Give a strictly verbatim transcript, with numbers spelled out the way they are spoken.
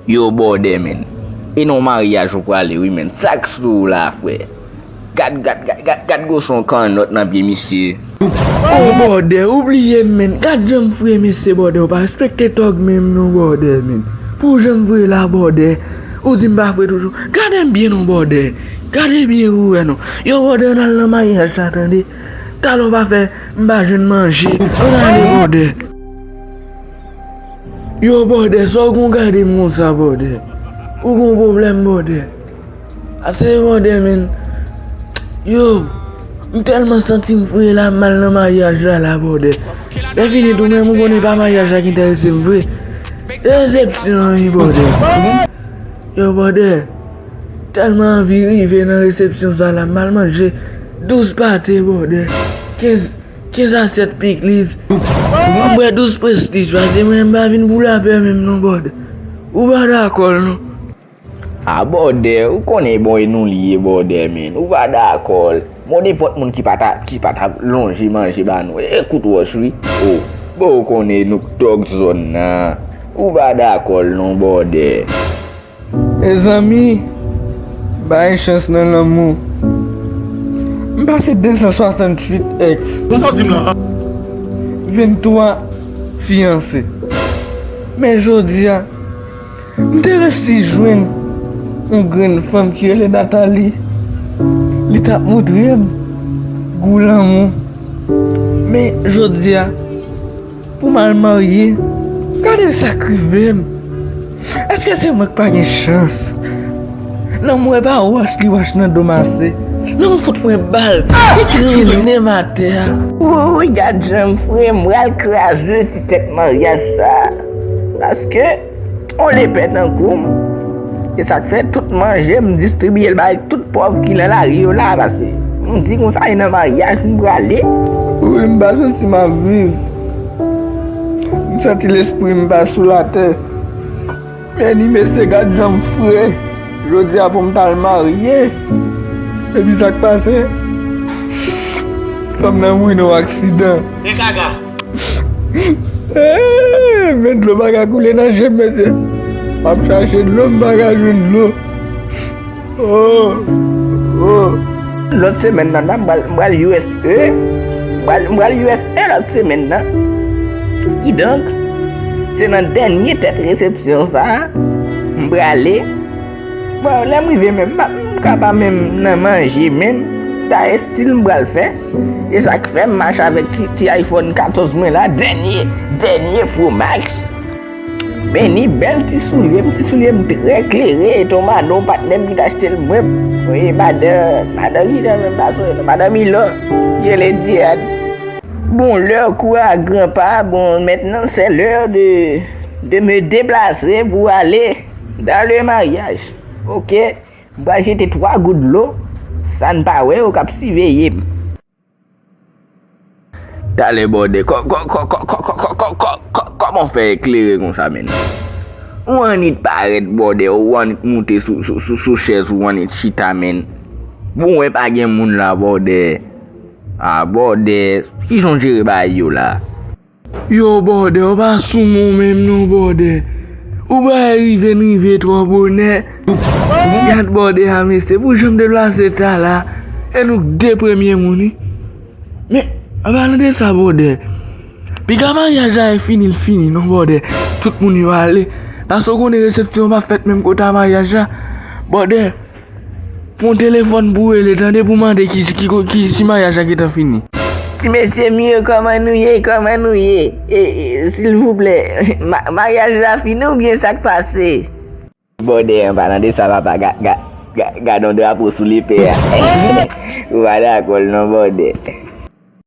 Yo, bòdè, menn. E nan maryaj ou prale, wi, menn. Sa k sou ou la, frè? Gad, gad, gad, gad, gad gwoson kannòt nan pye misye. O, bòdè, ou bliye m, menn. Gad jan m fre, mesye, bòdè. Ou pa respekte tòg menm, non, bòdè, menn. Pou jan m fre la, bòdè. Ou di m pa fre toujou. Gade m byen, non, bòdè. Gade byen pou wè, non. Yo, bòdè, ann al nan maryaj la, tande. Talè w pa fè m pa jwenn manje. Ann ale, bòdè. Yo, bòdè, sa w gon gade m konsa, bòdè? Ou gon pwoblèm, bòdè? Ase, bòdè, menn. Yo, m tèlman santi m fre la, m al nan maryaj la, la, bòdè. Lè fini tou, menm ou konnen pa maryaj la ki enterese m vre. Resepsyon an, wi, bòdè. Yo, bòdè, tèlman anvi rive nan resepsyon sa la, m al manje douz pate, bòdè. Kenz Kenz asyèt pikliz. M bwè douz prestij, paske mwen m pa vin pou lapè menm non, bòdè. Ou pa dakò l non. A, bòdè, ou konnen bon e nou li ye, bòdè, menn. Ou pa dakò l. Bon, nenpòt moun ki pa ta, ki pa ta lonje manje ba nou. E kout wòch, wi. O, bon, ou konnen nou k tòg zòn nan. Ou pa dakò l non, bòdè. Mezanmi, bay chans nan lanmou. M pase de san swasanntuit ex. Bon, sa w di m la? Venntwa fiyanse. Men jodi a, m te resi jwenn yon grenn fanm ki rele Nathalie. Li t ap montre m gou lanmou. Men jodi a, pou m al marye. Gade sa k rive m. Èske se mwen k pa gen chans? Lanmou e pa wòch li wòch nan do mase. Lanmou fout mwen bal. Li trennen m atè a. Woy, gad jan m fre, m pral kraze ti tèt maryaj sa. Paske, on lepè nan kou m. E sa k fè tout manje m distribiye l bay tout pòv ki nan lari yo la, paske m di konsa e nan maryaj m prale. Wi, m pa santi m ap viv. M santi lespri m pa sou latè. Men ni mesye, gad jan m fre. Jodi a pou m t al marye. Epi sa k pase? Fanm nan mouri nan yon aksidan. E kaka. Eh, men dlo pa ka koule nan je m, mesye. M ap chache dlo, m pa ka jwenn dlo. Oh, oh. Lòt semèn nan, m pral, m pral U S A. M pral, m pral U S A lòt semèn nan. Kidonk, se nan dènye tèt resepsyon sa a, m prale. Bon, lè m rive menm, m pa, m ka pa menm nan manje menm. Sa estil m pral fè. E sa k fè m mache avèk ti, ti iPhone katòz mwen la, dènye, dènye Pro Max. Men ni bèl ti soulye m, ti soulye m trè klere, e t on madan, on patnè m ki t achte l mwen. Wi, madan, madan ki jan menm pa sonje non, madan Milò, ki rele Djihad. Bon, leur cours à grands pas, bon, maintenant c'est l'heure de, de me déplacer pour aller dans le mariage. Ok? M pral jete twa gout dlo, sa n pa wè yo k ap siveye m. Talè bòdè, kò, kò, kòman w fè eklere konsa, menn? Ou annik parèt bòdè, ou annik moute sou, sou, sou, sou chèz ou annik chita, menn. Bon, wè pa gen moun la bòdè. A, bòdè, kijan w jere bagay yo la? Yo, bòdè, ou pa sou moun menm non, bòdè. Ou bay rive n rive twò bonè. Gad bòdè a, mesye, pou jan m deplase ta la, e nou k de premye moun, wi. Men, an palan de sa, bòdè, piga maryaj la e fini, l fini non, bòdè. Tout moun yo ale. Paske w konnen resepsyon an pa fèt menm kote a maryaj la. Bòdè, pran telefòn pou w rele, tande, pou mande ki, ki, ki, si maryaj la gentan fini. Ti mesye m yo, kòman nou ye? Kòman nou ye? E, e, silvouplè, ma-, maryaj la fini oubyen sa k pase? Bòdè, an palan de sa, papa, ga-, ga-, ga-, gad on drapo sou lepè a. Ou pa dakò l non, bòdè.